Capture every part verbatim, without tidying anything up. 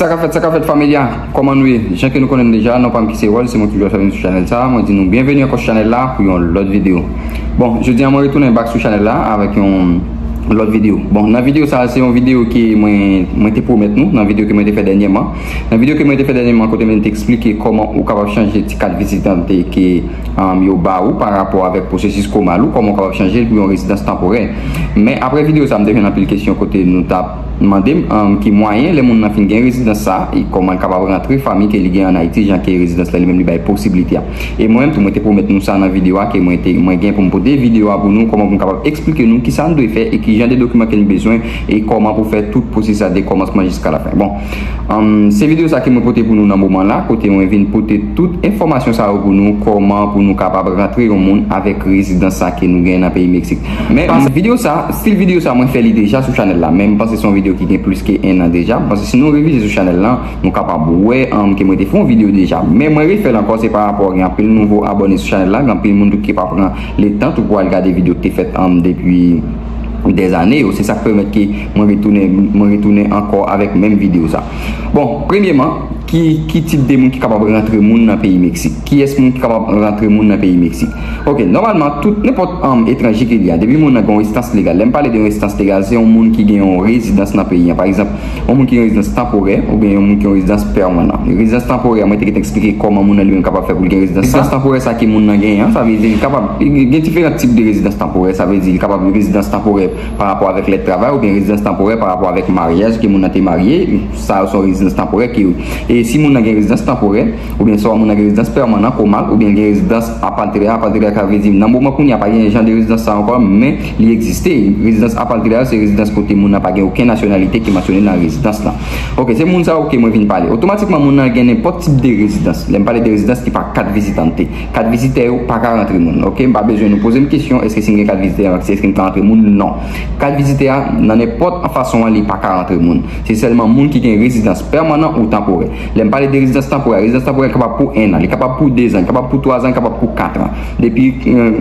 Sa k ap fèt, sa k ap fèt, fanmi a? Kòman nou ye? Jan ke nou konnen deja, non pa m ki se Rod, se mwen toujou ap fè vin sou chanèl sa. Mwen di nou byenveni ankò sou chanèl la pou yon lòt videyo. Bon, jodi a mwen retounen back sou chanèl la avèk yon lòt videyo. Bon, nan videyo sa, se yon videyo ke mwen, mwen te pwomèt nou, nan videyo ke mwen te fè dènyèman. Nan videyo ke mwen te fè dènyèman, kote mwen te eksplike kòman ou kapab chanje ti kat vizitante ke um, yo ba ou pa rapò avèk pwosesis komal ou, kòman w kapab chanje l pou yon rezidans tanporè. Men apre videyo sa, m te jwenn anpil kesyon kote nou t ap mande m um, ki mwayen lè moun nan fin gen rezidans sa, e kòman l kapab rantre fanmi ke li gen ann Ayiti, jan ke rezidans la li menm li bay posiblite a. E mwen menm tou, mwen te pwomèt nou sa nan videyo a, ke mwen te, mwen gen pou m pote videyo a pou nou, kòman pou m kapab eksplike nou kisa n dwe fè e ki jan de dokiman ke n bezwen e kòman pou fè tout pwosesis la de kòmansman jiska lafen. Bon, um, se videyo sa ke mwen pote pou nou nan moman la, kote mwen vin pote tout enfòmasyon sa yo pou nou, kòman pou nou kapab rantre yon moun avèk rezidans sa ke nou gen nan peyi Meksik. Men videyo sa, stil videyo sa, mwen fè li deja sou chanèl la, men m panse se yon videyo ki gen plis ke en an deja. M panse si nou revize sou chanèl la, nou kapab wè um, ke mwen te fè yon videyo deja. Men mwen refè l ankò, se pa rapò gen anpil nouvo abòne sou chanèl la, gen anpil moun tou ki pa pran letan tou pou al gade videyo ki te fèt um, depi dèzane yo. Se sa k pèmèt ke mwen retounen, mwen retounen ankò avèk menm videyo sa. Bon, premyèman, ki, ki tip de moun ki kapab rantre moun nan peyi Meksik? Kiyès moun ki kapab rantre moun nan peyi Meksik? Ok, nòmalman, tout, nenpòt um, etranje ke li a, depi moun nan gen yon rezidans legal. Lè m pale de yon rezidans legal, se yon moun ki gen yon rezidans nan peyi a. Pa egzanp, yon moun ki gen rezidans tanporè oubyen yon moun ki gen rezidans pèmanan. Rezidans tanporè, mwen te gentan eksplike kòman moun nan li menm kapab fè pou l gen rezidans sa. Rezidans tanporè sa ke moun nan genyen an, sa vle di li kapab gen diferan tip de rezidans tanporè. Sa vle di li kapab gen rezidans tanporè pa rapò avèk lèt travay oubyen rezidans tanporè pa rapò avèk maryaj ke moun nan te marye. Sa yo se yon rezidans tanporè ke yo. E si moun nan gen rezidans tanporè, oubyen swa moun nan gen rezidans pèmanan, komal, oubyen gen rezidans apatrid, apatrid sa vle di nan moman kounye a pa gen jan de rezidans sa ankò, men li egziste. Rezidans apatrid se rezidans kote moun nan pa gen okenn nasyonalite ki mansyone nan rezidans lan. Ok, se moun sa yo ke mwen vin pale. Otomatikman, moun nan gen nenpòt tip de rezidans. Lè m pale de rezidans ki pa kat vizitante. Kat vizitè yo pa ka rantre moun. Ok, m pa bezwen nou poze m kesyon, èske si m gen kat vizitè, èske m ka rantre moun? Non. Kat vizitè a, nan nenpòt fason an, li pa ka rantre moun. Se sèlman moun ki gen rezidans pèmanan ou tanporè. Lè m pale de rezidans tanporè, rezidans tanporè kapab pou en an, li kapab pou de zan, li kapab pou twa zan, li kapab pou kat an. Depi, euh,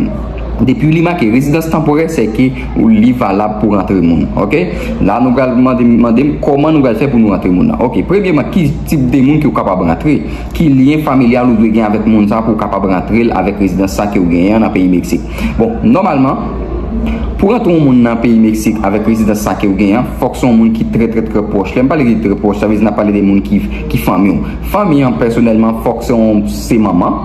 depi li make rezidans tanporè, se ke li valab pou rantre moun. Ok? La, nou pral mande, mande m kòman nou pral fè pou nou rantre moun nan. Ok, premyèman, ki tip de moun ke w kapab rantre? Ki lyen familyal ou dwe gen avèk moun sa pou w kapab rantre l avèk rezidans sa ke w genyen an nan peyi Meksik? Bon, nòmalman, pou rantre yon moun nan peyi Meksik avèk rezidans sa ke w genyen an, fòk se yon moun ki trè, trè, trè pwòch. Lè m pale de trè pwòch, sa vle di n ap pale de moun ki, ki fanmi w. Fanmi an, pèsonèlman, fòk se yon, se manman,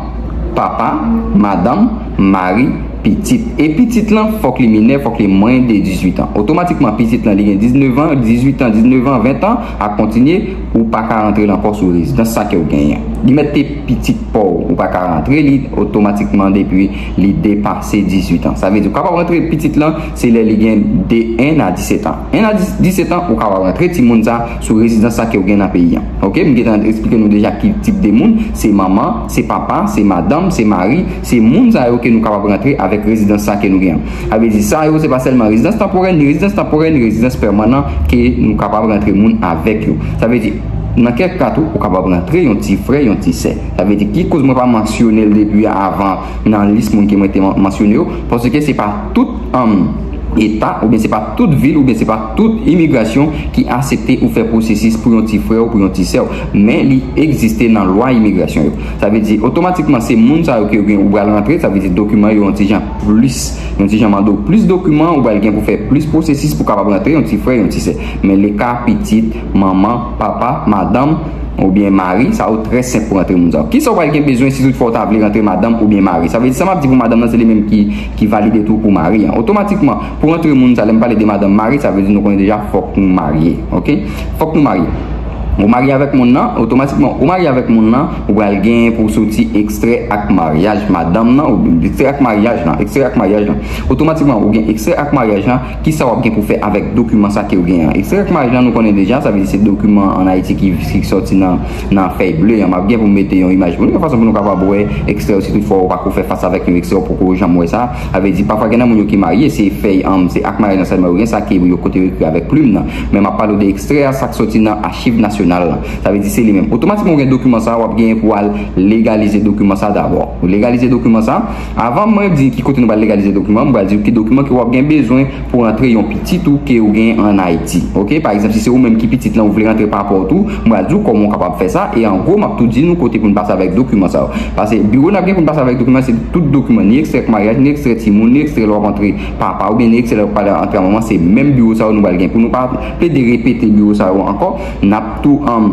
papa, madanm, mari, pitit. E pitit lan, fòk li minè, fòk li mwens de dizuit an. Otomatikman, pitit lan, li gen diznèf an, dizuit an, diznèf an, ven an, ak kontinye, ou pa ka rantre l ankò sou rezidans sa ke w genyen. Li mèt te pitit pa w, ou pa ka rantre li otomatikman depi li depase dizuit an. Sa vle di, ou kapab rantre pitit lan, se lè li gen de en a disèt an. En a disèt an, ou kapab rantre timoun sa sou rezidans sa ke w gen nan peyi an. Ok, m gentan eksplike nou deja ki tip de moun, se manman, se papa, se madanm, se mari, se moun sa yo ke nou kapab rantre avèk rezidans sa ke nou gen an. Sa vle di, sa yo, se pa sèlman rezidans tanporè, ni rezidans tanporè, ni rezidans pèmanan ke nou kapab rantre moun avèk yo. Sa vle di, nan kèk ka tou, ou kapab rantre yon ti frè, yon ti sè. Sa vle di, ki koz mwen pa mansyone l depi avan nan lis moun ke mwen te man-, mansyone yo? Paske se pa tout, um, eta, oubyen se pa tout vil, oubyen se pa tout imigrasyon ki aksepte ou fè pwosesis pou yon ti frè w, pou yon ti sè w. Men li egziste nan lwa imigrasyon yo. Sa vle di, otomatikman, se moun sa yo ke ou gen, ou pral rantre, sa vle di, dokiman yo yon ti jan plis. Yon ti jan mande w plis dokiman, ou pral gen pou fè plis pwosesis pou kapab rantre yon ti frè, yon ti sè. Men le ka pitit, manman, papa, madanm, oubyen mari, sa yo trè senp pou rantre moun sa yo. Kisa w pral gen bezwen si toutfwa w ta vle rantre madanm oubyen mari? Sa vle di, sa m ap di pou madanm nan, se li menm ki, ki valide tou pou mari an. Otomatikman, pou rantre moun sa, lè m pale de madanm, mari, sa vle di nou konnen deja fòk nou marye. Ok? Fòk nou marye. Ou marye avèk moun nan, otomatikman, ou marye avèk moun nan, ou pral gen pou soti ekstrè ak maryaj madanm nan, ou ekstrè ak maryaj lan, ekstrè ak maryaj lan. Otomatikman, ou gen ekstrè ak maryaj lan, kisa w ap gen pou fè avèk dokiman sa ke w gen an? Ekstrè ak maryaj lan, nou konnen deja, sa vle di se dokiman ann Ayiti ki, ki soti nan, nan fèy ble an. M ap gen pou m mete yon imaj pou nou, yon fason pou nou kapab wè ekstrè yo, si toutfwa ou pako fè fas avèk yon ekstrè, ou poko janm wè sa. Sa vle di, pafwa gen nan moun yo ki marye, se fèy, um, se ak maryaj lan sèlman yo gen sa, ki yo kote yo ekri avèk plim nan. Men m ap pale w de ekstrè a, sa k soti nan achiv nasyonal. nasyonal la. Sa vle di se li menm. Otomatikman ou gen dokiman sa, w ap genyen pou al legalize dokiman sa dabò. Ou legalize dokiman sa. Avan mwen di ki kote nou pral legalize dokiman, mwen pral di w ki dokiman ke w ap gen bezwen pou rantre yon pitit ou ke ou gen an Ayiti. Oke? Pa egzanp, si se ou menm ki pitit lan, ou vle rantre papa w tou, mwen pral di w kòman w kapab fè sa. E an gwo, m ap tou di nou kote pou n pase avèk dokiman sa yo. Paske biwo n ap gen pou n pase avèk dokiman, se tout dokiman, ni ekstrè maryaj, ni ekstrè timoun, ni ekstrè lè w ap antre papa, oubyen ni ekstrè lè w ap antre manman, se menm biwo sa yo nou pral gen. Pou nou pa plede repete biwo sa yo ankò, n ap tou, um,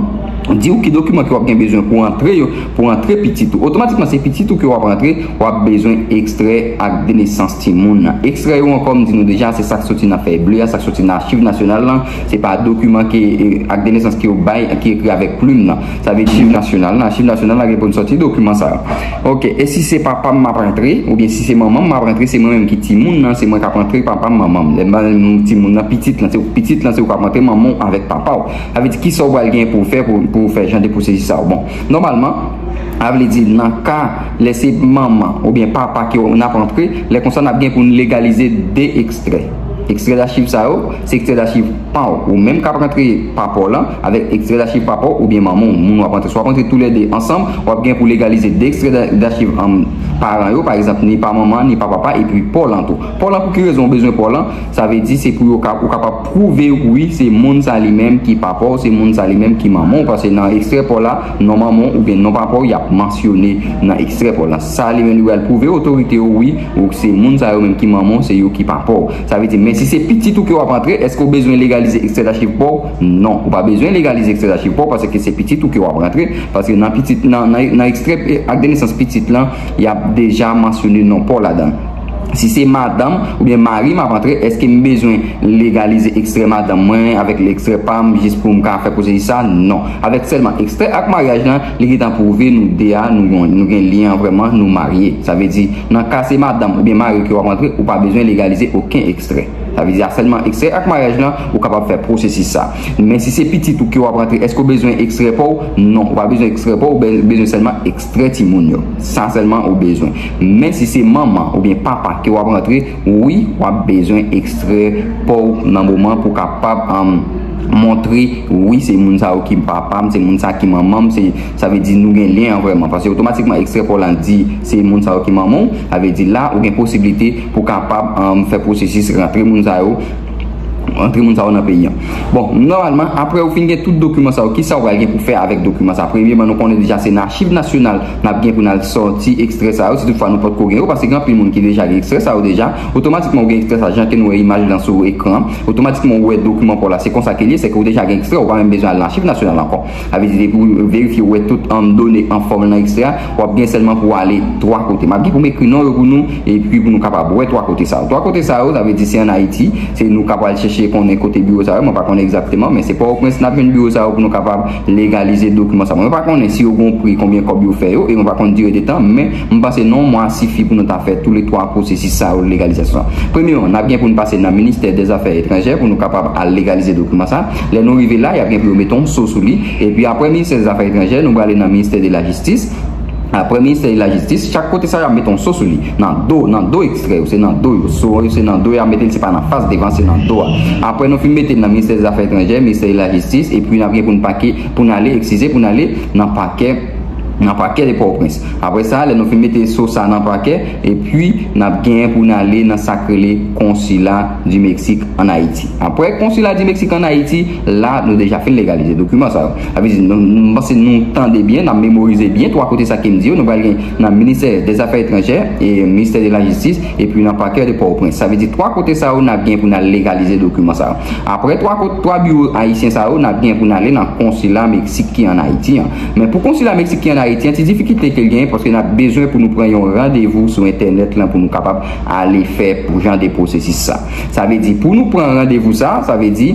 di w ki dokiman ke w ap gen bezwen pou antre yo, pou antre pitit ou. Otomatikman, se pitit ou ke w ap antre, w ap bezwen ekstrè ak de nesans timoun nan. Ekstrè yo ankò, m di nou deja, se sa k soti nan fèy ble a, sa k soti nan achiv nasyonal lan, se pa dokiman ke, eh, ak de nesans ke yo bay, ki ekri avèk plim nan. Sa vle di achiv nasyonal lan, achiv nasyonal la gen pou n sòti dokiman sa yo. Oke, e si se papa m m ap antre, oubyen si se manman m m ap antre, se mwen menm ki timoun nan, se mwen k ap antre papa m, manman m. Lè m ba nou timoun nan, pitit lan, se pitit lan, se ou k ap antre manman w avèk papa w. Sa vle di kisa w pral gen pou w fè pou, pou w fè jan de pwosesis sa yo. Bon, nòmalman, sa vle di nan ka lè se manman oubyen papa ke n ap antre, lè konsa n ap gen pou n legalize de ekstrè. Ekstrè dachiv sa yo, se ekstrè dachiv pa w, ou menm k ap rantre papa w lan, avèk ekstrè dachiv papa w oubyen manman w, moun w ap rantre. Swa w ap rantre toulède ansanm, w ap gen pou legalize de ekstrè da-, dachiv, um, paran yo, pa egzanp, ni pa manman, ni pa papa, epi pa w lan tou. Pa w lan, pou ki rezon w bezwen pa w lan? Sa vle di se pou yo ka, ou kapab pwouve, wi, se moun sa li menm ki papa w, se moun sa li menm ki manman w, paske nan ekstrè pa w la, non manman w oubyen non papa w, y ap mansyone nan ekstrè pa w lan. Sa li menm li pral pwouve otorite yo, wi, ou se moun sa yo menm ki manman w, se yo ki papa w. Sa vle di, men si se pitit ou ke w ap antre, èske w bezwen legalize ekstrè dachiv pa w? Non, ou pa bezwen legalize ekstrè dachiv pa w, paske se pitit ou ke w ap antre, paske nan pitit, nan, nan, nan ekstrè, eh, ak de nesans pitit lan, y ap deja mansyone non pa w ladan. Si se madanm oubyen mari m ap antre, èske m bezwen legalize ekstrè madanm mwen avèk ekstrè pa m jis pou m ka fè pwosesis sa? Non. Avèk sèlman ekstrè ak maryaj lan, li gentan pwouve nou de a, nou, nou gen lyen an vrèman, nou marye. Sa vle di, nan ka se madanm oubyen mari ke w ap antre, ou pa bezwen legalize okenn ekstrè. Sa vle di, a sèlman ekstrè ak maryaj lan, ou kapab fè pwosesis sa. Men si se pitit ou ke w ap antre, èske w bezwen ekstrè pa w? Non, ou pa bezwen ekstrè pa w, ou be-, bezwen sèlman ekstrè timoun yo. Sa sèlman ou bezwen. Men si se manman oubyen papa ke w ap antre, wi, w ap bezwen ekstrè pa w nan moman pou kapab, um, montre, wi, se moun sa yo ki papa m, se moun sa ki manman m, se, sa vle di nou gen lyen an vrèman. Paske otomatikman ekstrè pa w lan di se moun sa yo ki manman w, sa vle di la ou gen posiblite pou kapab, um, fè pwosesis rantre moun sa yo, rantre moun sa yo nan peyi an. Bon, nòmalman, apre ou fin gen tout dokiman sa yo, kisa ou pral gen pou fè avèk dokiman sa? Premyeman, nou konnen deja se nan achiv nasyonal n ap gen pou n al sòti ekstrè sa yo, si toutfwa nou potko gen yo, paske gen anpil moun ki deja gen ekstrè sa yo deja. Otomatikman, ou gen ekstrè sa, jan ke nou wè imaj lan sou ekran, otomatikman ou wè dokiman pa w la, se konsa ke l ye, se ke ou deja gen ekstrè, ou pa menm bezwen al nan achiv nasyonal ankò. Sa vle di, depi w verifye, w wè tout, um, done an fòm nan ekstrè a, w ap gen sèlman pou w ale twa kote. M ap gen pou m ekri non yo pou nou, epi pou nou kapab wè twa kote sa yo. Twa kote sa yo, sa vle di se ann Ayiti, se nou ka pral chèche konnen kote biwo sa yo, mwen pa konnen egzakteman, men se Pòtoprens n ap jwenn biwo sa yo pou nou kapab legalize dokiman sa. Mwen pa konnen si yo gon pri, konbyen kòb yo fè yo, e mwen pa konn dire de tan, men m panse non mwa sifi pou nou ta fè tou le twa pwosesis sa yo legalizasyon. Premyeman, n ap gen pou n pase nan Ministè dèzafè etranjè pou nou kapab al legalize dokiman sa. Lè nou rive la, y ap gen pou yo mete yon so sou li. Epi apre Ministè dèzafè etranjè, nou prale nan Ministè de la Jistis. Apre Ministè de la Jistis, chak kote sa yo ap mete yon so sou li. Nan do, nan do ekstrè yo, se nan do yo. So yo, se nan do y ap mete l, se pa nan fas devan, se nan do a. Apre nou fin mete l nan Ministè dèzafè etranjè, Ministè de la Jistis, epi n ap gen pou n pake, pou n ale, eskize, pou n ale nan pakè, nan pakè de Pòtoprens. Apre sa, lè nou fin mete so sa nan pakè, epi n ap genyen pou n ale nan sa k rele Konsila di Meksik ann Ayiti. Apre Konsila di Meksik ann Ayiti, la, nou deja fin legalize dokiman sa yo. Sa vle di, nou, nou, m panse nou tande byen, n ap memorize byen twa kote sa ke m di yo. Nou pral gen nan Ministè dèzafè etranjè, e Ministè de la Jistis, epi nan pakè de Pòtoprens. Sa vle di, twa kote sa yo, n ap gen pou n al legalize dokiman sa yo. Apre twa kot-, twa biwo ayisyen sa yo, n ap gen pou n ale nan konsila Meksik ki ann Ayiti an. Men pou konsila Meksik ki ann Ayiti an, ti difikilte ke l genyen, paske n ap bezwen pou nou pran yon randevou sou entènèt lan pou nou kapab ale fè pou jan de pwosesis sa. Sa vle di, pou nou pran randevou sa, sa vle di,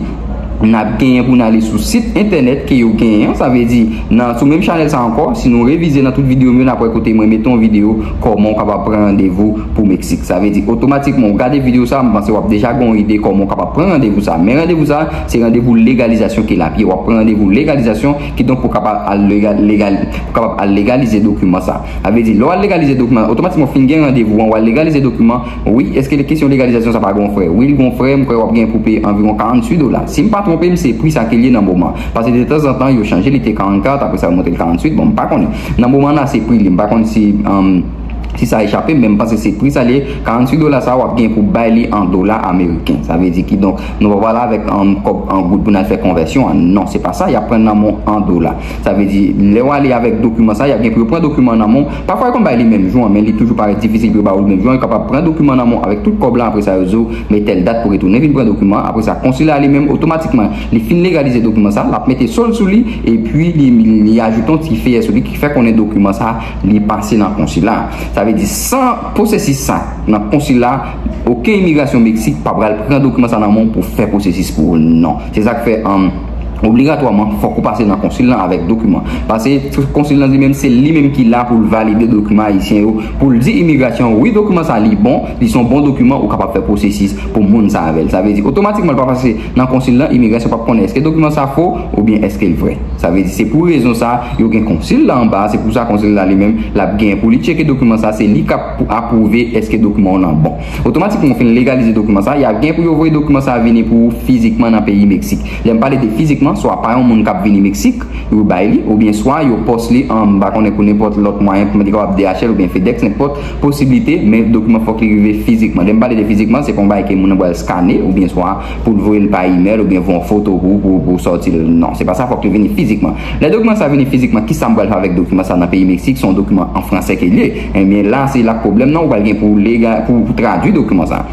n ap genyen pou n ale sou sit entènèt ke yo genyen an. Sa vle di, nan, sou menm chanèl sa ankò, si nou revize nan tout videyo m yo, n ap wè kote mwen mete yon videyo kòman w kapab pran randevou pou Meksik. Sa vle di, otomatikman, ou gade videyo sa, m panse w ap deja gen yon ide kòman w kapab pran randevou sa. Men randevou sa, se randevou legalizasyon ke l ap ye. W ap pran randevou legalizasyon, kidonk pou kapab al legal, legal, pou kapab al legalize dokiman sa. Sa vle di, lè w al legalize dokiman, otomatikman w fin gen randevou an, w al legalize dokiman. Wi, èske kesyon legalizasyon sa pa gon frè? Wi, l gon frè, m kwè w ap gen pou peye anviwon karanntuit dola. Si m pa Twonpe m, se pri sa ke l ye nan moman. Paske de tanzantan, yo chanje, li te karannkat, apre sa, yo monte l karantuit. Bon, m pa konnen. Nan moman la, se pri li. M pa konn si, um, si sa echape m, men m panse se pri sa li ye. Karantuit dola sa, w ap gen pou bay li an dola ameriken. Sa vle di ki, donk, nou pa pale avèk, um, kòb an goud pou n al fè konvèsyon an. Non, se pa sa. Y ap pran nan men w an dola. Sa vle di, lè w ale avèk dokiman sa, y ap gen pou yo pran dokiman nan men w. Pafwa, yo konn bay li menm jou an, men li toujou parèt difisil pou yo ba w li menm jou an. Yo kapab pran dokiman nan men w avèk tout kòb la, apre sa, yo di w, men tèl dat pou retounen vin pran dokiman. Apre sa, konsila li menm, otomatikman, li fin legalize dokiman sa, l ap mete so l sou li, epi li, li ajoute yon ti feyè sou li ki fè konnen dokiman sa, li pase nan konsila. Sa vle di, san pwosesis sa, nan konsila, okenn imigrasyon Meksik pa pral pran dokiman sa nan men w pou fè pwosesis pou ou, non. Se sa k fè, um, obligatwaman, fòk ou pase nan konsil lan avèk dokiman. Paske konsil lan li menm, se li menm ki la pou l valide dokiman ayisyen yo, pou l di imigrasyon, wi, dokiman sa li bon, li se yon bon dokiman, ou kapab fè pwosesis pou moun sa avè l. Sa vle di, otomatikman, l pa pase nan konsil lan, imigrasyon p ap konnen èske dokiman sa fo oubyen èske l vrè. Sa vle di, se pou rezon sa, yo gen konsil la anba, se pou sa konsil la li menm, l ap gen pou li tcheke dokiman sa, se li k ap pou apwouve èske dokiman w lan bon. Otomatikman, ou fin legalize dokiman sa, y ap gen pou yo voye dokiman sa vini pou ou fizikman nan peyi Meksik. Lè m pale de fizikman, swa pa yon moun k ap vini Meksik, yo bay li, oubyen swa yo pòs li, an, m pa konnen, pou nenpòt lòt mwayen, pou mwen te kapab D H L oubyen FedEx, nenpòt posiblite, men dokiman fòk li rive fizikman. Lè m pale de fizikman, se pa yon bagay ke moun nan pral skane, oubyen swa pou l voye l pa imèl, oubyen voye yon foto pou, pou, pou sòti l. Non, se pa sa, fòk li vini fizikman. Lè dokiman sa vini fizikman, kisa m pral fè avèk dokiman sa nan peyi Meksik? Se yon dokiman an fransè ke l ye. Ebyen, la, se la pwoblèm nan, ou pral gen pou lega-, pou, pou tradui dokiman sa.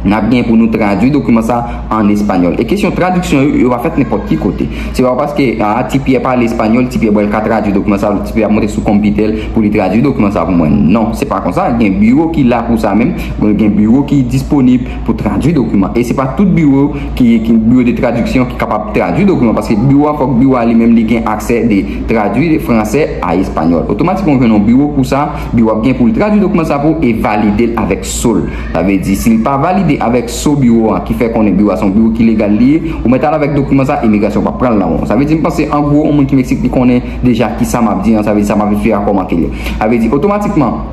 N ap gen pou nou tradui dokiman sa an espanyòl. E kesyon tradiksyon yo, yo pa fèt nenpòt ki kote. Se pa paske, ah, Ti Pyè pale espanyòl, Ti Pyè pral ka tradui dokiman sa, Ti Pyè ap monte sou konpitè l pou li tradui dokiman sa pou mwen. Non, se pa konsa. Gen biwo ki la pou sa menm, gen biwo ki disponib pou tradui dokiman. E se pa tout biwo ki, ki biwo de tradiksyon ki kapab tradui dokiman, paske biwo a, fòk biwo a li menm li gen aksè de tradui fransè a espanyòl. Otomatikman, ou jwenn yon biwo pou sa, biwo ap gen pou l tradui dokiman sa pou ou e valide l avèk so l. Sa vle di, si l pa valide avèk so biwo a, ki fè konnen biwo a se yon biwo ki legal li ye, ou mèt al avèk dokiman sa, imigrasyon p ap pran l nan men w. Sa vle di, m panse, an gwo, yon moun ki Meksik, li konnen deja kisa m ap di an, sa vle di, sa m ap esplike a kòman ke l ye. Sa vle di, otomatikman,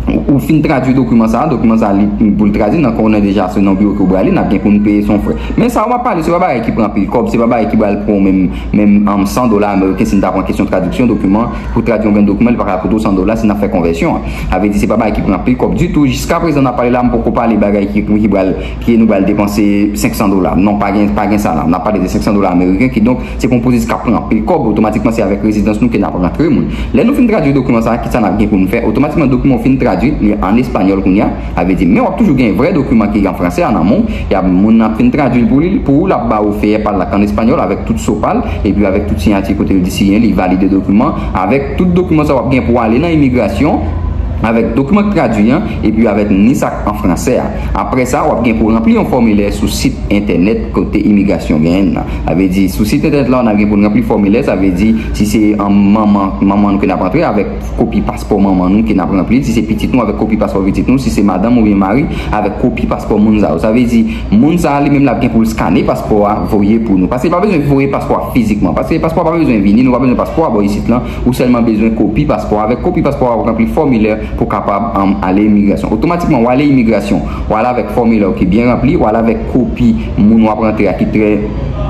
ou, ou fin tradui dokiman sa, dokiman sa, li, pou l tradui, nan konnen deja se nan biwo ke w prale, n ap gen pou n peye, se yon frè. Men sa, w ap pale, se pa bagay ki pran anpil kòb, se pa bagay ki pral pran menm, menm, um, san dola ameriken, si n ta pran kesyon tradiksyon dokiman, pou tradui yon grenn dokiman, li pa ka koute w san dola si n ap fè konvèsyon an. Sa vle di, se pa bagay ki pran anpil kòb ditou. Jiska prezan, n ap pale la, m poko pale bagay ki, ki pral, ki nou pral depanse senk san dola. Non, pa gen, pa gen sa la. N ap pale de senk san dola ameriken, kidonk, se pa yon pwosesis k ap pran anpil kòb. Otomatikman, se avèk rezidans nou ke n ap rantre moun. Lè nou fin tradui dokiman sa, kisa n ap gen pou nou fè? Otomatikman, dokiman w fin tradui, li an espanyòl kounye a. Sa vle di, men w ap toujou gen vrè dokiman ki an fransè a nan men w. Y ap, moun nan ap fin tradui l pou li, pou ou, l ap ba ou feyè pa l la k an espanyòl avèk tout so pa l, epi avèk tout siyati kote l di siyen, li valide dokiman. Avèk tout dokiman sa, w ap gen pou w ale nan imigrasyon avèk dokiman k tradui an, epi avèk ni sa k an fransè a. Apre sa, w ap gen pou w ranpli yon fòmilè sou sit entènèt kote imigrasyon genyen l lan. Sa vle di, sou sit entènèt la, w ap gen pou n ranpli fòmilè, sa vle di, si se, um, manman, manman nou ke n ap rantre avèk kopi paspò manman nou ke n ap ranpli, si se pitit nou avèk kopi paspò pitit nou, si se madanm oubyen mari avèk kopi paspò moun sa yo. Sa vle di, moun sa a li menm l ap gen pou l skane paspò a, voye pou nou. Paske li pa bezwen voye paspò a fizikman. Paske paspò a pa bezwen vini, nou pa bezwen paspò a bò isit lan, ou sèlman bezwen kopi paspò a. Avèk kopi paspò a, w ap ranpli fòmilè pou w kapab, um, ale imigrasyon. Otomatikman, w ale imigrasyon, w ale avèk fòmilè w ki byen ranpli, w ale avèk kopi moun w ap rantre a ki trè,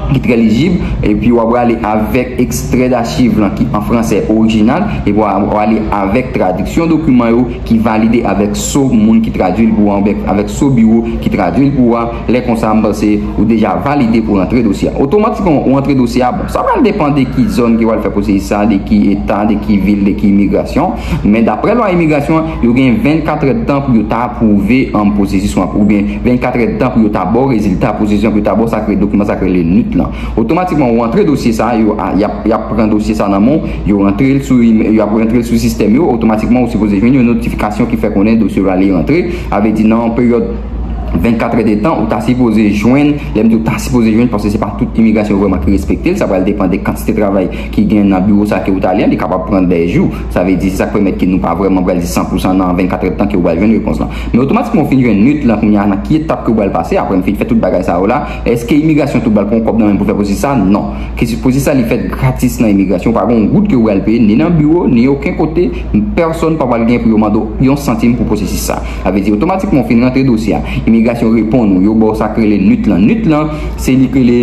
ki trè lijib, epi w ap ale avèk ekstrè dachiv lan ki an fransè orijinal, epi w a, w ale avèk tradiksyon dokiman yo ki valide avèk so moun ki tradui l pou ou, avèk, avèk so biwo ki tradui l pou ou a. Lè konsa, m panse ou deja valide pou rantre dosye a. Otomatikman, ou rantre dosye a, bon, sa pral depann de ki zòn ke w al fè pwosesis sa, de ki eta, de ki vil, de ki imigrasyon. Men daprè lwa imigrasyon an, yo gen vennkat èdtan pou yo ta apwouve, um, pwosesis ou an, oubyen vennkat èdtan pou yo ta ba w rezilta pwosesis ou an, pou yo ta ba w sa k rele dokiman sa k rele nut lan. Otomatikman, ou rantre dosye sa, yo, a, y ap, y ap pran dosye sa nan men w, yo rantre l sou ime-, y ap rantre l sou sistèm yo, otomatikman, ou sipoze jwenn yon notifikasyon ki fè konnen dosye w la li rantre. Sa vle di, nan yon peryòd vennkat èdtan, ou ta sipoze jwenn, lè m di ou ta sipoze jwenn, paske se pa tout imigrasyon vrèman ki respekte l, sa pral depann de kantite travay ki gen nan biwo sa ke ou t ale a, li kapab pran dè jou. Sa vle di, se sa k pèmèt ke nou pa vrèman pral di san pou san nan vennkat èdtan ke ou pral jwenn repons lan. Men otomatikman, ou fin jwenn nut lan, kounye a, nan ki etap ke ou pral pase, apre m fin fè tout bagay sa yo la, èske imigrasyon tou pral pran kòb nan men pou fè pwosesis sa? Non. Ke si pwosesis sa, li fèt gratis nan imigrasyon, ou pa gen yon goud ke ou pral peye, ni nan biwo, ni okenn kote, pèsonn pa pral gen pou yo mande w yon santim pou pwosesis sa. Sa vle di, otomatikman, ou fin rantre dosye a, imigrasyon reponn ou, yo ba w sa k rele nut lan. Nut lan, se li k rele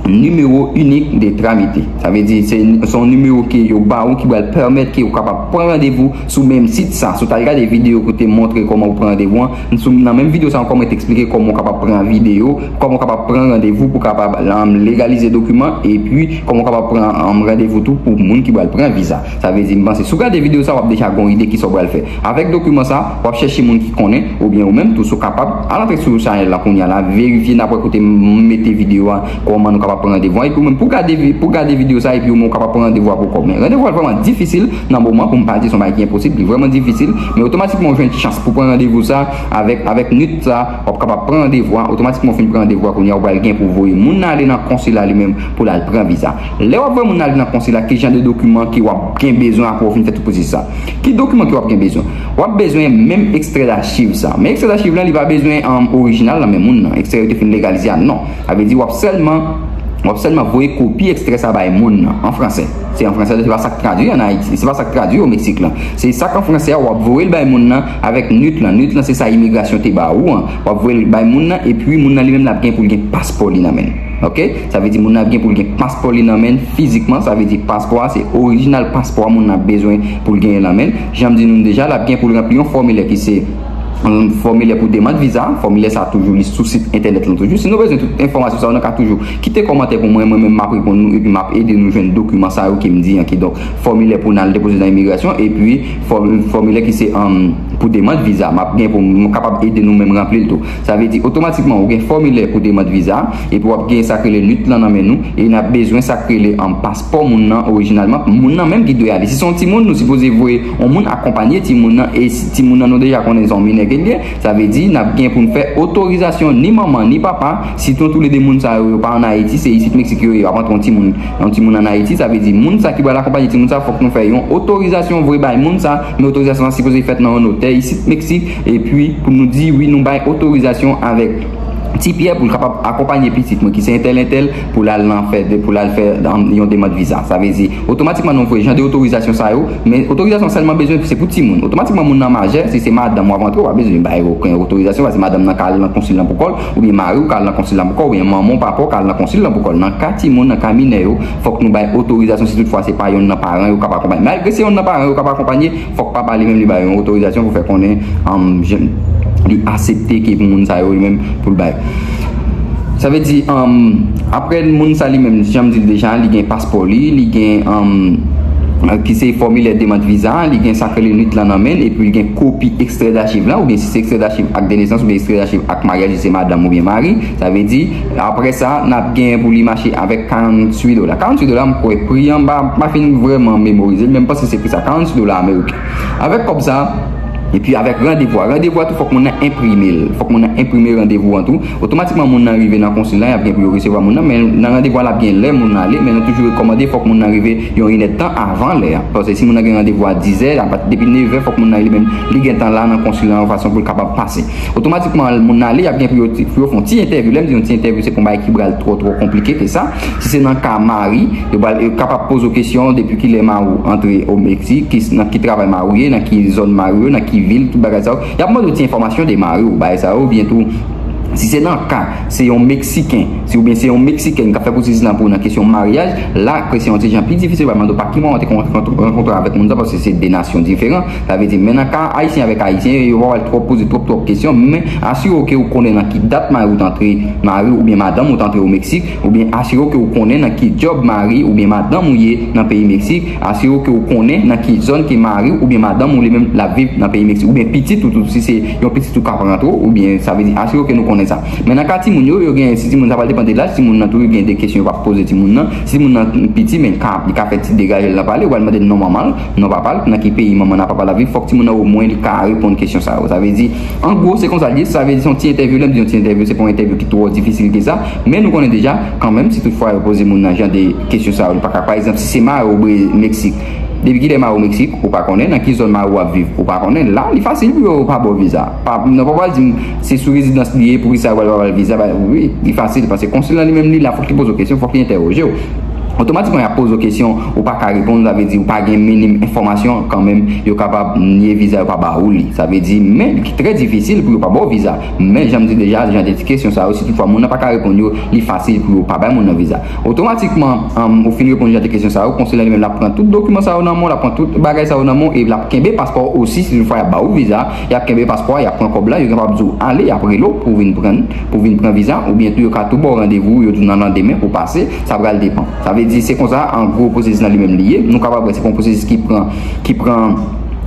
Numéro unique de tramite. Sa vle di se se yon nimewo ke yo ba ou ki pral pèmèt ke ou kapab pran randevou sou menm sit sa. Si w t al gade videyo kote m montre kòman ou pran randevou an, sou, nan menm videyo sa ankò mwen te eksplike kòman ou kapab pran videyo, kòman ou kapab pran randevou pou kapab um, legalize dokiman, epi kòman ou kapab pran um, randevou tou pou moun ki pral pran viza. Sa vle di, m panse si w gade videyo sa, w ap deja gon ide kisa w pral fè. Avèk dokiman sa, w ap chèche moun ki konnen, oubyen ou menm tou si w kapab, al antre sou chanèl la kounye a la, verifye n ap wè kote m mete videyo a, kòman nou kapab pran randevou an, epi ou menm pou gade, vi- pou gade videyo sa, epi ou menm ou kapab pran randevou a pou kò. Men randevou a vrèman difisil nan moman, pou m pa di se yon bagay ki enposib, li vrèman difisil, men otomatikman ou jwenn chans pou pran randevou sa avèk, avèk nit sa, w ap kapab pran randevou a, otomatikman ou fin pran randevou a kounye a, ou pral gen pou voye moun nan ale nan konsila li menm pou l al pran viza. Lè w ap voye moun nan ale nan konsila, ki jan de dokiman ke w ap gen bezwen apre w fin fè tout pwosesis sa? Ki dokiman ke w ap gen bezwen? W ap bezwen menm ekstrè dachiv sa. Men ekstrè dachiv la, li pa bezwen um, orijinal nan men moun nan. Ekstrè yo te fin legalize a, non. Sa vle di w ap sèlman w ap sèlman voye kopi ekstrè sa bay moun nan an fransè. Se an fransè, se pa sa k tradui an Ayiti, se pa sa k tradui o Meksik lan. Se sa k an fransè a, w ap voye l bay moun nan avèk nit lan. Nit lan se sa imigrasyon te ba ou an. W ap voye l bay moun nan, epi moun nan li menm l ap gen pou l gen paspò li nan men l. Ok? Sa vle di moun nan ap gen pou l gen paspò li nan men l fizikman. Sa vle di paspò a se orijinal paspò a moun nan ap bezwen pou l genyen nan men l. Jan m di nou deja, l ap gen pou l ranpli yon fòmilè ki se yon fòmilè pou demann viza. Fòmilè sa a toujou li sou sit entènèt lan toujou. Si nou bezwen tout enfòmasyon sa yo, nou ka toujou kite kòmantè pou mwen, mwen menm m ap reponn nou epi m ap ede nou jwenn dokiman sa yo ke m di an. Kidonk fòmilè pou n al depoze nan imigrasyon, epi fòm- fòmilè ki se um, pou demann viza. M ap gen pou m kapab ede nou menm ranpli l tou. Sa vle di otomatikman ou gen fòmilè pou demann viza, epi w ap gen sa k rele nit lan nan men nou, e n ap bezwen sa k rele um, paspò moun nan orijinalman, moun nan menm ki dwe ale. Si se yon timoun, nou sipoze voye yon moun akonpanye timoun nan, e si timoun nan nou deja konnen se yon minè ke l ye, sa vle di n ap gen pou n fè otorizasyon ni manman ni papa, sitou toulede moun sa yo, yo pa ann Ayiti, se isit Meksik yo ye, yo ap antre yon timoun, yon timoun ann Ayiti, sa vle di moun sa ki pral akonpanye timoun sa, fòk nou fè yon otorizasyon voye bay moun sa, men otorizasyon sa sipoze fèt nan yon notè isit Meksik, epi pou nou di wi nou bay otorizasyon avèk Ti Pyè pou l kapab akonpanye pitit mwen ki se entèl entèl pou l al nan fè, pou l al fè um, yon demann viza. Sa vle di otomatikman nou voye jan de otorizasyon sa yo, men otorizasyon sèlman bezwen se pou timoun. Otomatikman moun nan majè, si se madanm w ap antre, w pa bezwen bay okenn otorizasyon, paske madanm nan ka al nan konsil lan pou kò l, oubyen mari w ka al nan konsil lan pou kò l, oubyen manman w, papa w ka al nan konsil lan pou kò l. Nan ka timoun, nan ka minè yo, fòk nou bay otorizasyon si toutfwa se pa yonn nan paran yo k ap akonpanye. Malgre se yonn nan paran yo k ap akonpanye, fòk papa li menm li bay yon otorizasyon pou fè konnen um, je- li aksepte ke pou moun sa yo li menm pou l bay. Sa vle di um, apre moun sa li menm, jan m di l deja, li gen paspò li, li gen um, ki se fòmilè demann viza, li gen sa k rele nit lan nan men l, epi li gen kopi ekstrè dachiv lan, oubyen si se ekstrè dachiv ak de nesans oubyen ekstrè dachiv ak maryaj, si se madanm oubyen mari. Sa vle di apre sa n ap gen pou li mache avèk karanntuit dola. Karanntuit dola, m kwè pri an m pa, m pa fin vrèman memorize l, men m panse se pri sa, karanntuit dola ameriken. Avèk kòb sa, epi avèk randevou a. Randevou a tou fòk moun nan enprime l. Fòk moun nan enprime randevou an tou. Otomatikman moun nan rive nan konsil la, y ap gen pou yo resevwa moun nan, men nan randevou a l ap gen lè moun nan ale, men nou toujou rekòmande fòk moun nan rive yon inèdtan avan lè a. Paske si moun nan gen randevou a dizè, depi nevè fòk moun nan li menm li gentan la nan konsil la yon fason pou l kapab pase. Otomatikman moun nan ale, y ap gen pou yo, pou yo fè yon ti entèvyou. Lè m di yon ti entèvyou, se pa yon bagay ki pral twò twò konplike ke sa. Si se nan ka mari, yo pral yo kapab poze w kesyon depi kilè mari w antre o Meksik, ki, nan ki travay mari w ye, nan ki zòn mari w ye, nan ki vil, tout bagay sa yo. Y ap mande w ti enfòmasyon de mari w, bagay sa yo, oubyen tou si se nan ka se yon Meksiken, si oubyen se yon Meksikèn k ap fè pwosesis lan pou ou nan kesyon maryaj, la ke se yon ti jan pi difisil, yo pral mande w pa ki moman w te kon- kon- rankontre avèk moun sa, paske se de nasyon diferan. Sa vle di, men nan ka ayisyen avèk ayisyen, yo pa pral twò poze twòp twòp kesyon, men asire w ke ou konnen nan ki dat mari w t antre, mari w oubyen madanm ou t antre o Meksik, oubyen asire w ke ou konnen nan ki djòb mari oubyen madanm ou ye nan peyi Meksik, asire w ke ou konnen nan ki zòn ke mari w oubyen madanm ou li menm l ap viv nan peyi Meksik, oubyen pitit ou tou, si se yon pitit ou k ap rantre w, oubyen sa vle di asire w ke nou konnen sa. Men nan ka timoun yo, yo gen, si timoun sa pral depann de laj timoun nan tou, yo gen de kesyon yo p ap poze timoun nan. Si timoun nan piti, men li ka, li ka fè ti degaje l nan pale, yo pral mande l non manman l, non papa l, nan ki peyi manman l ak papa l ap viv, fòk timoun nan omwen li ka reponn kesyon sa yo. Sa vle di, an gwo, se konsa l ye, sa vle di se yon ti entèvyou, lè m di yon ti entèvyou, se pa yon entèvyou ki twò difisil ke sa, men nou konnen deja, kanmenm, si toutfwa yo poze moun nan jan de kesyon sa yo, li pa ka, pa egzanp, si se mari w Bre- Meksik, depi kilè mari w Meksik, ou pa konnen, nan ki zòn mari w ap viv, ou pa konnen, la, li fasil pou yo pa ba w viza. Pa, non, pa pral di m, se sou rezidans li ye, poukisa yo pral ba l viza, ba, wi, li fasil, paske konsil lan li menm li la, fòk li poze w kesyon, fòk li entèwoje w. Otomatikman, y ap poze w kesyon, ou pa ka reponn, sa vle di ou pa gen minim enfòmasyon, kanmenm, yo kapab nye viza, yo pa ba ou li. Sa vle di, men, li trè difisil pou yo pa ba w viza. Men, jan m di deja, jan de ti kesyon sa yo, si toutfwa moun nan pa ka reponn yo, li fasil pou yo pa bay moun nan viza. Otomatikman, um, ou fin reponn jan de kesyon sa yo, konsila li menm l ap pran tout dokiman sa yo nan men w, l ap pran tout bagay sa yo nan men w, e l ap kenbe paspò w osi, si toutfwa y ap ba ou viza, y ap kenbe paspò a, y ap pran kòb la, yo kapab di w ale, y ap rele w pou vin pran, pou vin pran viza, oubyen tou yo ka tou ba w randevou, yo di w nan landemen pou pase, sa pral depann. Sa vle di, se konsa, an gwo, pwosesis nan li menm li ye. Nou kapab wè se pa yon pwosesis ki pran, ki pran,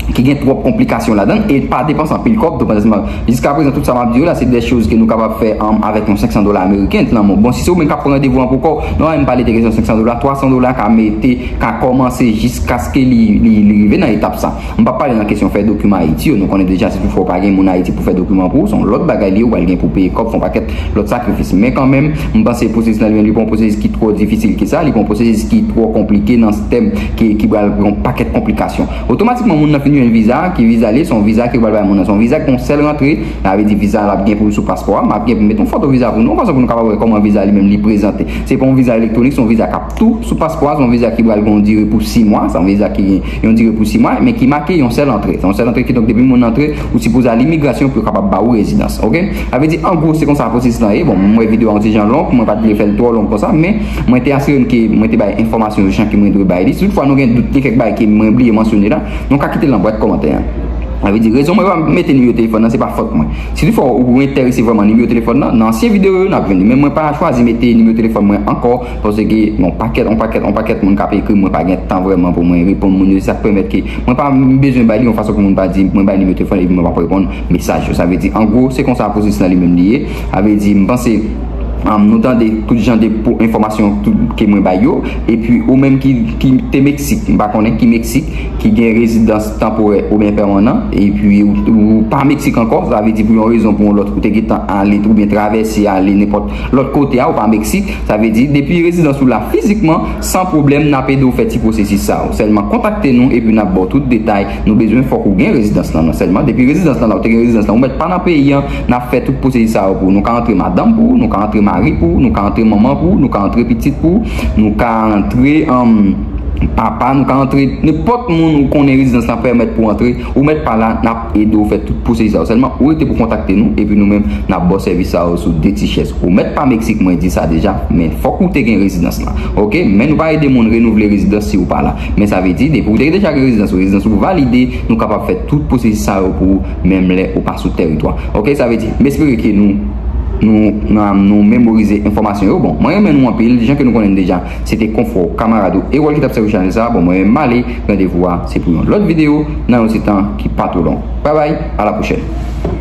ki gen twòp konplikasyon ladan l, e pa depanse anpil kòb, tou pandan jiska prezan, tout sa m ap di yo la, se de choz ke nou kapab fè, um, avèk yon senk san dola ameriken, nan men w. Bon, si se ou menm k ap pran randevou an pou kò w, non, m pale de kesyon senk san dola, twa san dola ka mete, ka kòmanse jiskaske li, li, li rive nan etap sa. M p ap pale nan kesyon fè dokiman Ayiti yo, nou konnen deja si toutfwa w pa gen moun Ayiti pou fè dokiman pou ou, se yon lòt bagay li ye, ou pral gen pou peye kòb, fè yon pakèt lòt sakrifis. Men kanmenm, m panse pwosesis nan li menm, li pa yon pwosesis ki twò difisil ke sa, li pa yon pwosesis ki twò konplike nan tèm ke, ki pral gen yon pakèt konplikasyon. Otomatikman, moun nan fin jwenn viza, ki viza li ye, se yon viza ke yo pral bay moun nan, se yon viza ki gen yon sèl rantre, sa vle di viza a l ap gen pou l sou paspò a, m ap gen pou m mete yon foto viza pou nou, konsa pou nou kapab wè kòman viza li menm li prezante. Se pa yon viza elektwonik, se yon viza k ap tou sou paspò a, se yon viza ki pral gen yon dire pou sis mwa, se yon viza ki gen yon dire pou sis mwa, men ki make yon sèl antre. Se yon sèl antre, kidonk depi moun nan antre, ou sipoze al imigrasyon pou yo kapab ba ou rezidans, oke? Sa vle di, an gwo, se konsa pwosesis lan ye. Bon, m wè videyo a yon ti jan long, mwen pa t vle fè l twò long konsa, men mwen te asire m ke mwen te bay enfòmasyon yo jan ke mwen dwe bay li. Si toutfwa nou gen dout, gen kèk bagay ke mwen bliye mansyone la, nou ka kite l nan bwat kòmantè a. Sa vle di, rezon mwen pa mete nimewo telefòn nan, se pa fòt mwen. Si toutfwa ou enterese vrèman nimewo telefòn nan, nan ansyen videyo yo, n ap jwenn li. Men mwen pa chwazi mete nimewo telefòn mwen ankò, paske yon pakèt, yon pakèt, yon pakèt moun k ap ekri m, mwen pa gen tan vrèman pou mwen reponn moun yo. Se sa k pèmèt ke mwen pa bezwen bay li yon fason pou moun pa di mwen bay nimewo telefòn epi mwen p ap reponn mesaj yo. Sa vle di, an gwo, se konsa pwosesis lan li menm li ye. Sa vle di, m panse, um, nou tande tout jan de po-, enfòmasyon tout ke mwen bay yo. Epi ou menm ki, ki te Meksik, m pa konnen ki Meksik, ki gen rezidans tanporè oubyen pèmanan, epi ou, ou pa Meksik ankò, sa vle di pou yon rezon pou yon lòt, ou te gentan ale, oubyen travèse ale nenpòt lòt kote a, ou pa Meksik, sa vle di, depi rezidans ou la fizikman, san pwoblèm, n ap ede w fè ti pwosesis sa yo. Sèlman kontakte nou, epi n ap ba w tout detay nou bezwen, fòk ou gen rezidans lan, non sèlman. Depi rezidans lan la, ou te gen rezidans lan, ou mèt pa nan peyi an, n ap fè tout pwosesis sa yo pou ou. Nou ka antre madanm pou ou, nou ka antre mari pou ou, nou ka antre manman pou ou, nou ka antre pitit pou ou, nou ka antre, um, papa, nou ka antre nenpòt moun ou konnen rezidans lan pèmèt pou antre, ou mèt pa la, n ap ede w fè tout pwosesis sa yo. Sèlman, ou rete pou kontakte nou, epi nou menm, n ap ba w sèvis sa yo sou de ti chèz. Ou mèt pa Meksik, mwen di sa deja, men fòk ou te gen rezidans lan. Oke? Men nou pa ede moun renouvle rezidans si ou pa la. Men sa vle di, depi ou te deja gen rezidans ou, rezidans ou valide, nou kapab fè tout pwosesis sa yo pou ou, menm lè ou pa sou tèritwa. Oke? Sa vle di, m espere ke nou, nou, nou, nou memorize enfòmasyon yo. Bon, mwen renmen nou anpil, jan ke nou konnen deja, se te Konfò, kamarad ou, Erol ki t ap sèvi chanèl sa. Bon, mwen menm m ale, randevou a, se pou yon lòt videyo, nan yon ti tan ki pa twò long. Babay, a la pwochèn.